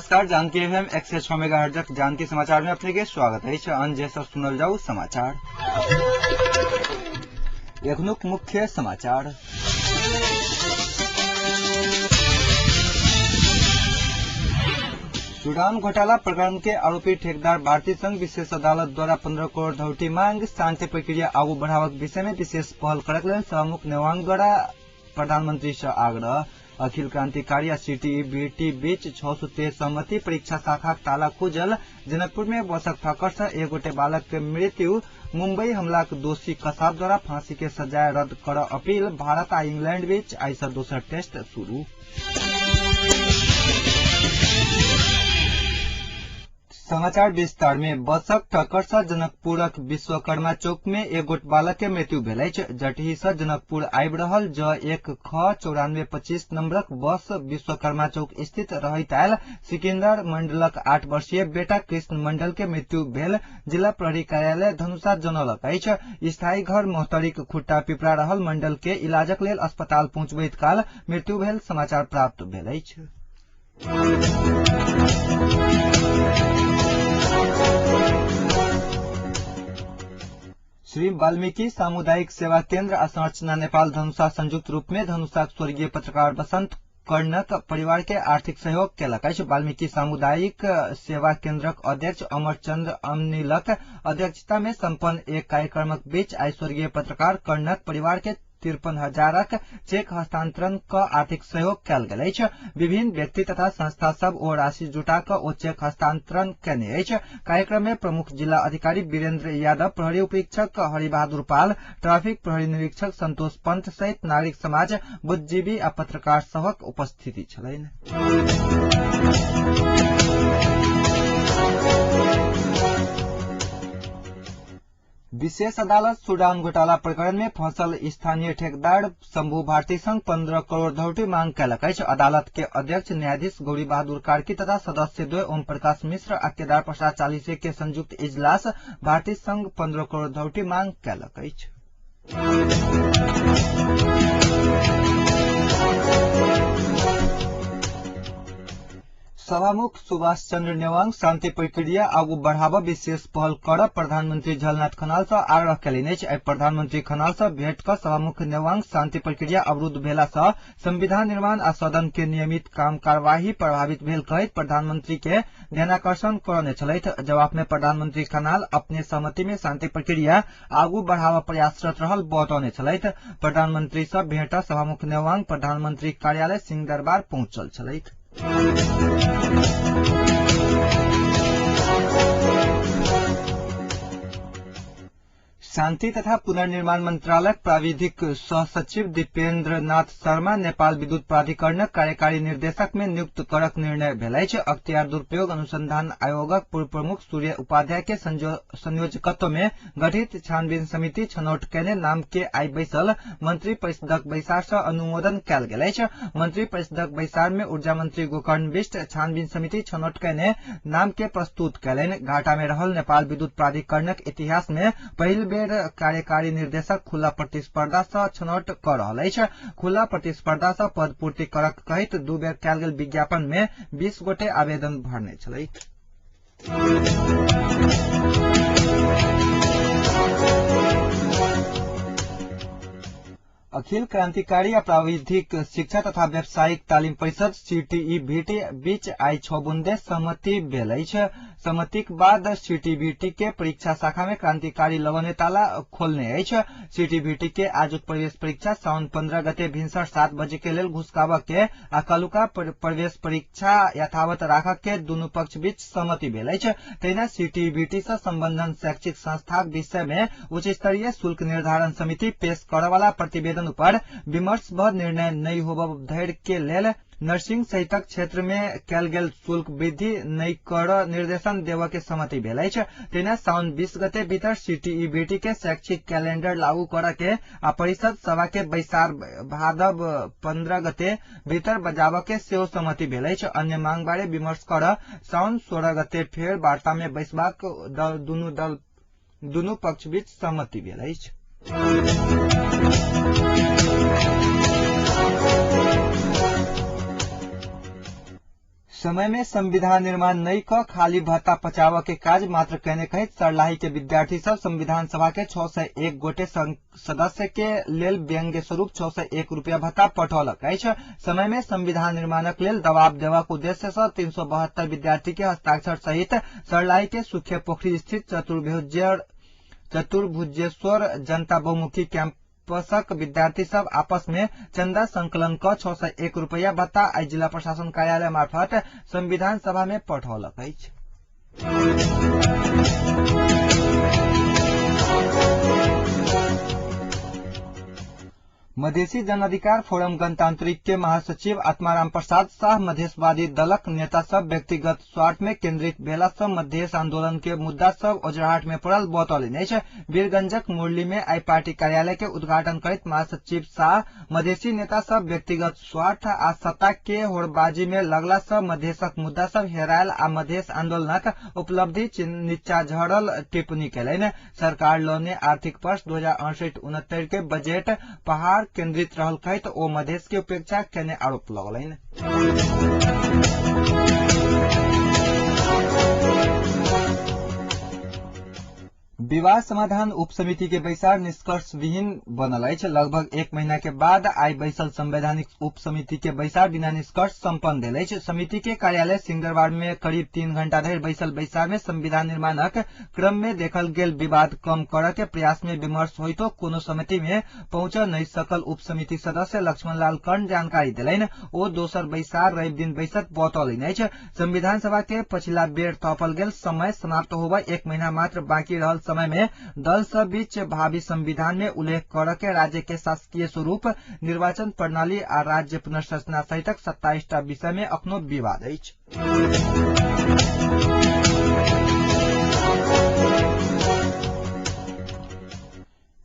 नमस्कार, Janaki FM 106 megahertz Janaki समाचार में अपने के स्वागत है। अंजे सब सुनल जाऊ समाचार। एखनुक मुख्य समाचार। सुडान घोटाला प्रकरण के आरोपी ठेकेदार भारती संघ विशेष अदालत द्वारा 15 करोड़ धौटी मांग शांति प्रक्रिया आगू बढ़ावक विषय में विशेष पहल करक लेल सभामुख नेवांग द्वारा प्रधानमंत्री से आग्रह। अखिल क्रांतिकारी सीटीईबीटी बीच 623 सहमति परीक्षा शाखा ताला खुजल। जनकपुर में बसक ठक्कर से एक गोटे बालक के मृत्यु। मुंबई हमलाक दोषी कसाब द्वारा फांसी के सजाय रद्द कर अपील। भारत आ इंग्लैंड बीच आई से दोसर टेस्ट शुरू। समाचार विस्तार में बसक ठक्कर से जनकपुरक विश्वकर्मा चौक में एक गोट बालक के मृत्यु भेल अछि। जटही से जनकपुर आबि रहल ज 1 ख 9425 नंबरक बस विश्वकर्मा चौक स्थित रहैत आयल सिकंदर मंडलक 8 वर्षीय बेटा कृष्ण मंडल के मृत्यु भेल जिला प्रहरी कार्यालय धनुषा जनौलक अछि। स्थायी घर मोहतरीक खुट्टा पिपरा रहल मंडल के इलाजक लेल अस्पताल पहुंचबैत काल मृत्यु भेल समाचार प्राप्त भेल अछि। श्री वाल्मीकि सामुदायिक सेवा केन्द्र आ संरचना नेपाल धनुषा संयुक्त रूप में धनुषाक स्वर्गीय पत्रकार बसंत कर्णक परिवार के आर्थिक सहयोग केलक अछि। वाल्मीकि सामुदायिक सेवा केन्द्रक अध्यक्ष अमरचंद्र अमनीलक अध्यक्षता में सम्पन्न एक कार्यक्रमक बीच आई स्वर्गीय पत्रकार कर्णक परिवार के 53,000 चेक हस्तांतरण क आर्थिक सहयोग कयल गेल अछि। विभिन्न व्यक्ति तथा संस्था सब ओ राशि जुटा क ओ चेक हस्तांतरण केने अछि। कार्यक्रम में प्रमुख जिला अधिकारी वीरेंद्र यादव, प्रहरी उपरीक्षक हरिबहादुर पाल, ट्रैफिक प्रहरी निरीक्षक संतोष पंत सहित नागरिक समाज, बुद्धिजीवी आ पत्रकार सभक उपस्थिति छलनि। विशेष अदालत सुडान घोटाला प्रकरण में फंसल स्थानीय ठेकेदार शंभू भारती संग 15 करोड़ धौटी मांग केलक अछि। अदालत के अध्यक्ष न्यायाधीश गौरी बहादुर कार्की तथा सदस्य द्वय ओम प्रकाश मिश्र आ केदार प्रसाद चालीसे के संयुक्त इजलास भारती संग 15 करोड़ धौटी मांग केलक अछि। सभामुख सुभाष चंद्र नेवांग शांति प्रक्रिया आगू बढ़ाव विशेष पहल कर प्रधानमंत्री झलनाथ खनाल से आग्रह केलनि अछि। आइ प्रधानमंत्री खनाल से भेंट क सभामुख नेवांग शांति प्रक्रिया अवरुद्ध भेला से संविधान निर्माण आ सदन के नियमित काम कार्यवाही प्रभावित भेल कहैत प्रधानमंत्री के ध्यानाकर्षण करने छलथि। जवाब में प्रधानमंत्री खनाल अपने सहमति में शांति प्रक्रिया आगू बढ़ाव प्रयासरत रहल बतौने छलथि। प्रधानमंत्री से भेंट सभामुख नेवांग प्रधानमंत्री कार्यालय सिंहदरबार पहुंचल छलथि। शांति तथा पुनर्निर्माण मंत्रालयक प्राविधिक सहसचिव दीपेन्द्र नाथ शर्मा नेपाल विद्युत प्राधिकरणक कार्यकारी निर्देशक में नियुक्त करक निर्णय भेल अछि। अख्तियार दुरुपयोग अनुसंधान आयोगक पूर्व प्रमुख सूर्य उपाध्याय के संयोजकत्व में गठित छानबीन समिति छनौट केने नाम के आई बैसल मंत्री परिषदक बैसार से अनुमोदन कयल गेल अछि। मंत्री परिषदक बैसार में ऊर्जा मंत्री गोकर्ण बिष्ट छानबीन समिति छनौट केने नाम के प्रस्तुत कयलनि। घाटा में रहल नेपाल विद्युत प्राधिकरणक इतिहास में पहिल बेर कार्यकारी निर्देशक खुला प्रतिस्पर्धा से छनौट क रहल अछि। खुला प्रतिस्पर्धा से पद पूर्ति करक कहैत 2 बेर कयल गेल विज्ञापन में 20 गोटे आवेदन भरने छलथि। अखिल क्रांतिकारी आ प्राविधिक शिक्षा तथा व्यावसायिक तालीम परिषद सीटीईबीटी बीच आई 6 बुंदे सहमति भेल अछि। सहमतिक बाद सीटीबीटी के परीक्षा शाखा में क्रांतिकारी लगौने ताला खोलने अछि। सीटीबीटी के आजुक प्रवेश परीक्षा साउन 15 गते भिनसर 7 बजे के लेल घुसकाबऽ के आ कलुका प्रवेश परीक्षा यथावत राखऽ के दुनू पक्ष बीच सहमति भेल अछि। तहिना सीटीबीटी से संबंधन शैक्षिक संस्थाक विषय में उच्च स्तरीय शुल्क निर्धारण समिति पेश करऽ वाला प्रतिवेदन पर विमर्श भ निर्णय नहि होबऽ धरि के लेल नर्सिंग सहितक क्षेत्र में कयल गेल शुल्क वृद्धि नहि कर निर्देशन देबऽ के सहमति भेल अछि। तहिना साउन 20 गते भीतर सीटीईबीटी के शैक्षिक कैलेंडर लागू करऽ के आ परिषद सभा के बैसार भादव 15 गते भीतर बजाबऽ के सेहो सहमति भेल अछि। अन्य मांग बारे विमर्श कर साउन 16 गते फेर वार्ता में बैसबाक दुनू पक्ष बीच सहमति भेल अछि। समय में संविधान निर्माण नहीं क खाली भत्ता पचाव के काज मात्र कहने कहत सर्लाही के विद्यार्थी सब संविधान सभा के 601 गोटे सदस्य के लेल व्यंग्य स्वरूप 601 रुपया भत्ता पठौलक अछि। समय में संविधान निर्माणक लेल दबाव देबाक उद्देश्य सँ 372 विद्यार्थी के हस्ताक्षर सहित सर्लाही के सुखे पोखरी स्थित चतुर्भुजेश्वर जनता बहुमुखी कैंपसक विद्यार्थी सब आपस में चंदा संकलन क 601 रुपया भत्ता आई जिला प्रशासन कार्यालय मार्फत संविधान सभा में पठौलक अछि। मधेसी जनअधिकार फोरम गणतांत्रिक के महासचिव आत्माराम प्रसाद शाह मधेशवादी दलक नेता सब व्यक्तिगत स्वार्थ में केंद्रित भेला सँ मधेश आंदोलन के मुद्दा सब ओझराहट में पड़ल बतौलनि अछि। वीरगंजक मुरली में आई पार्टी कार्यालय के उद्घाटन करैत महासचिव शाह मधेसी नेता सब व्यक्तिगत स्वार्थ आ सत्ता के होड़बाजी में लगला सँ मधेशक मुद्दा सब हेरायल आ मधेश आंदोलनक उपलब्धि नीचा झड़ल टिप्पणी केलनि। सरकार लौने आर्थिक वर्ष 2068-69 के बजट पहाड़ केंद्रित रहल कहैत ओ मधेश के उपेक्षा केने आरोप लगलनि। विवाद समाधान उप समिति के बैसार निष्कर्ष विहीन बनल अछि। लगभग एक महीना के बाद आई बैसल संवैधानिक उप समिति के बैसार बिना निष्कर्ष संपन्न भेल अछि। समिति के कार्यालय सिंगरवार में करीब 3 घंटा धरि बैसल बैसार में संविधान निर्माणक क्रम में देखल गेल विवाद कम करय के प्रयास में विमर्श होइतो कोनो समिति में पहुंच नहीं सकल उप समिति सदस्य लक्ष्मण लाल कर्ण जानकारी देलनि। ओ दोसर बैसार रवि दिन बैसत बतौलनि अछि। संविधान सभा के पछिला बेर थपल गेल समय समाप्त होबय 1 महीना मात्र बाकी रहल समय में दल सब बीच भावी संविधान में उल्लेख कर के राज्य के शासकीय स्वरूप, निर्वाचन प्रणाली आ राज्य पुनर्संरचना सहितक 27 टा विषय में अखनो विवाद अछि।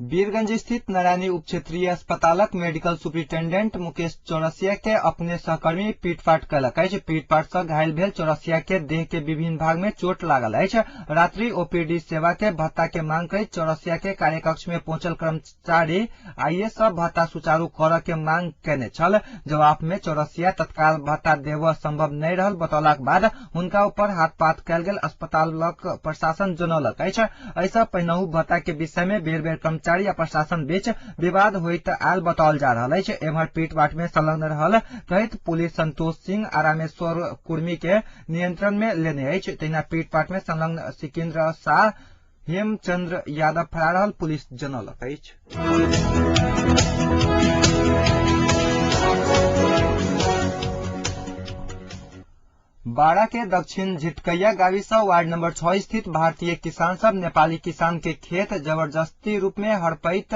वीरगंज स्थित नारायणी उप क्षेत्रीय अस्पतालक मेडिकल सुपरिटेंडेंट मुकेश चौरसिया के अपने सहकर्मी पीटपाट कयलक अछि। पीटपाट सँ घायल भेल चौरसिया के देह के विभिन्न भाग में चोट लागल अछि। रात्रि ओपीडी सेवा के भत्ता के मांग करैत चौरसिया के कार्यकक्ष में पहुंचल कर्मचारी आइए सँ भत्ता सुचारू करऽ के मांग केने छल। जवाब में चौरसिया तत्काल भत्ता देबऽ संभव नहि रहल बतौलाक बाद हुनका ऊपर हाथपात कयल गेल अस्पतालक प्रशासन जनौलक अछि। एहिसँ पहिनहु भत्ता के विषय में बेर बेर कर्मचारी आ प्रशासन बीच विवाद होइत आयल बताओल जा रहल अछि। एम्हर पीटपाट में संलग्न रहल कहैत पुलिस संतोष सिंह आ रामेश्वर कुर्मी के नियंत्रण में लेने अछि। तहिना पीटपाट में संलग्न सिकेन्द्र शाह, हेमचंद्र यादव फरार रहल पुलिस जनौलक अछि। बारा के दक्षिण झिटकैया गाविस वार्ड नंबर 6 स्थित भारतीय किसान सब नेपाली किसान के खेत जबरदस्ती रूप में हड़पैत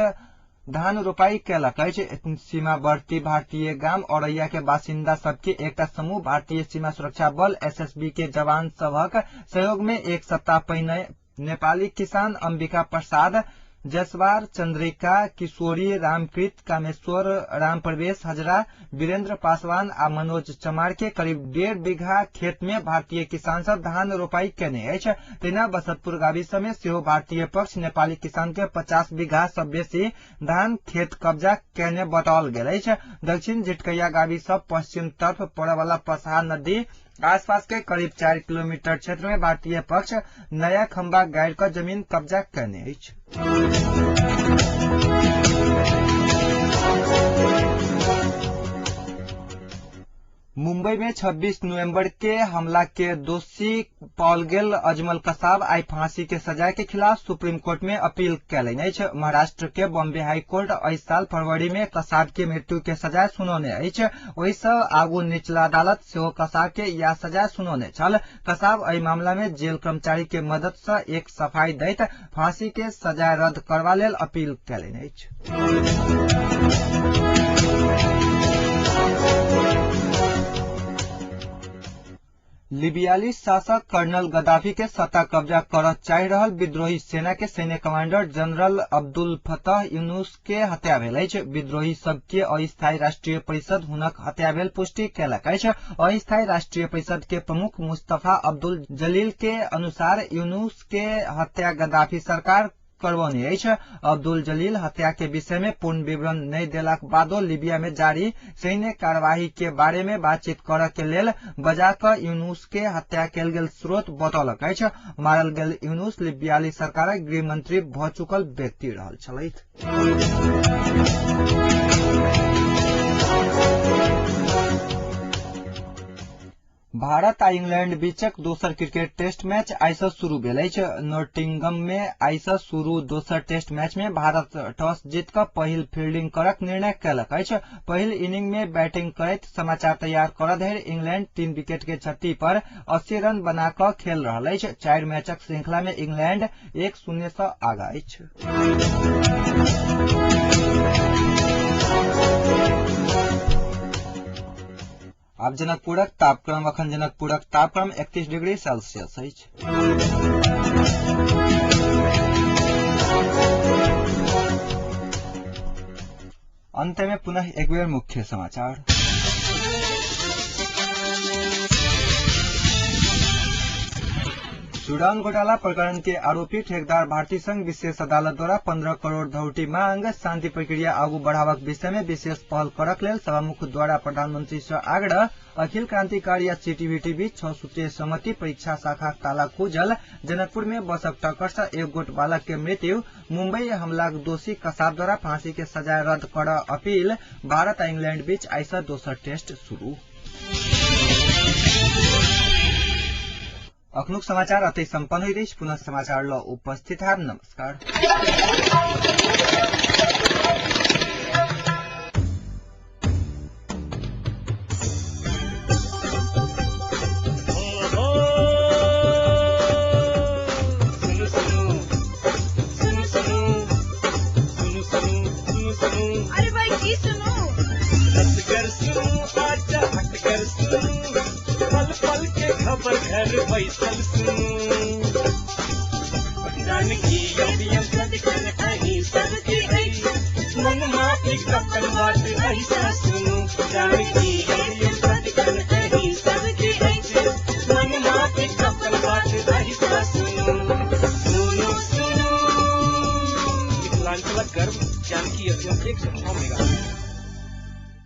धान रोपाई केलक अछि। सीमावर्ती भारतीय गाम औरैया के बासिन्दा सबके एकटा समूह भारतीय सीमा सुरक्षा बल एसएसबी के जवान सभक सहयोग में एक सप्ताह पहिने नेपाली किसान अंबिका प्रसाद जसवार, चंद्रिका किशोरी, रामकृत, कामेश्वर, रामप्रवेश हजरा, वीरेंद्र पासवान आ मनोज चमार के करीब 1.5 बीघा खेत में भारतीय किसान सब धान रोपाई केने अछि। तहिना बसतपुर गाविस में सेहो भारतीय पक्ष नेपाली किसान के 50 बीघा सँ बेसी धान खेत कब्जा केने बताओल गेल अछि। दक्षिण झिटकैया गाविस पश्चिम तर्फ पड़य वाला पसहा नदी आसपास के करीब 4 किलोमीटर क्षेत्र में भारतीय पक्ष नया खंबा गाड़ि कऽ जमीन कब्जा केने अछि। मुंबई में 26 नवंबर के हमला के दोषी पाओल गेल अजमल कसाब आई फांसी के सजा के खिलाफ सुप्रीम कोर्ट में अपील कयलनि अछि। महाराष्ट्र के बॉम्बे हाई कोर्ट एहि साल फरवरी में कसाब के मृत्यु के सजा सुनौने अछि। ओहि सँ आगू निचला अदालत सेहो कसाब के इएह सजा सुनौने छल। कसाब एहि मामला में जेल कर्मचारी के मदद सँ एक सफाई दैत फांसी के सजा रद्द करबा लेल अपील कयलनि अछि। लीबियाली शासक कर्नल गद्दाफी के सत्ता कब्जा करऽ चाहि रहल विद्रोही सेना के सैन्य commander general Abdel Fattah Yunus के हत्या भेल अछि। विद्रोही सबके अस्थायी राष्ट्रीय परिषद हुनक हत्या भेल पुष्टि केलक अछि। अस्थायी राष्ट्रीय परिषद के प्रमुख मुस्तफा अब्दुल जलील के अनुसार यूनुस के हत्या गद्दाफी सरकार करवने अछि। अब्दुल जलील हत्या के विषय में पूर्ण विवरण नहि देलाक बादो लीबिया में जारी सैन्य कार्यवाही के बारे में बातचीत करऽ के लेल बजा कऽ यूनुस के हत्या कयल गेल स्रोत बतौलक अछि। मारल गेल यूनुस लीबियाली सरकारक गृह मंत्री भऽ चुकल व्यक्ति रहल छलथि। भारत आ इंग्लैंड बीचक दोसर क्रिकेट टेस्ट मैच आइ सँ शुरू भेल अछि। नोटिंघम मे आइ सँ शुरू दोसर टेस्ट मैच मे भारत टॉस जीत कऽ पहिल फील्डिंग करक निर्णय कयलक अछि। पहिल इनिंग मे बैटिंग करैत समाचार तैयार करऽ धरि इंग्लैंड 3 विकेट के क्षति पर 80 रन बना कऽ खेल रहल अछि। 4 मैचक श्रृंखला मे इंग्लैंड 1-0 सँ आगाँ अछि। आब जनकपुरक तापक्रम। अखन जनकपुरक तापक्रम 31 डिग्री सेल्सियस अछि। अंत में पुनः एक बेर मुख्य समाचार। सुडान घोटाला प्रकरण के आरोपी ठेकेदार भारती संघ विशेष अदालत द्वारा 15 करोड़ धौटी मांग। शांति प्रक्रिया आगू बढ़ावक विषय में विशेष पहल करक लेल सभामुख द्वारा प्रधानमंत्री से आग्रह। अखिल क्रांतिकारी आ सीटीवीटी बीच 6 सूत्रीय सहमति। परीक्षा शाखा ताला खुजल। जनकपुर में बसक टक्कर से एक गोट बालक के मृत्यु। मुंबई हमलाक दोषी कसाब द्वारा फांसी के सजाय रद्द कर अपील। भारत आ इंग्लैंड बीच आइ से दोसर टेस्ट शुरू। अखनुक समाचार अतै सम्पन्न होइत अछि। पुनः समाचार ल उपस्थित हैब। नमस्कार। सुनु सुनु सुनु सुनु सुनु सुनु सुनु सुनु। अरे भाई की सुनू? हटकर सुनू, आजा हटकर सुनू, पल पल के खबर घर बैसल सुनू। जानकी अभियम सदिखन अहीं सबके अछि, मन माफिक अपन बात ऐसा सुनू। जानकी अभियम सदिखन अहीं सबके अछि, मन माफिक अपन बात ऐसा सुनू। सुनू सुनू मिथिलांचलक गर्व जानकी एफएम 106 मेगा।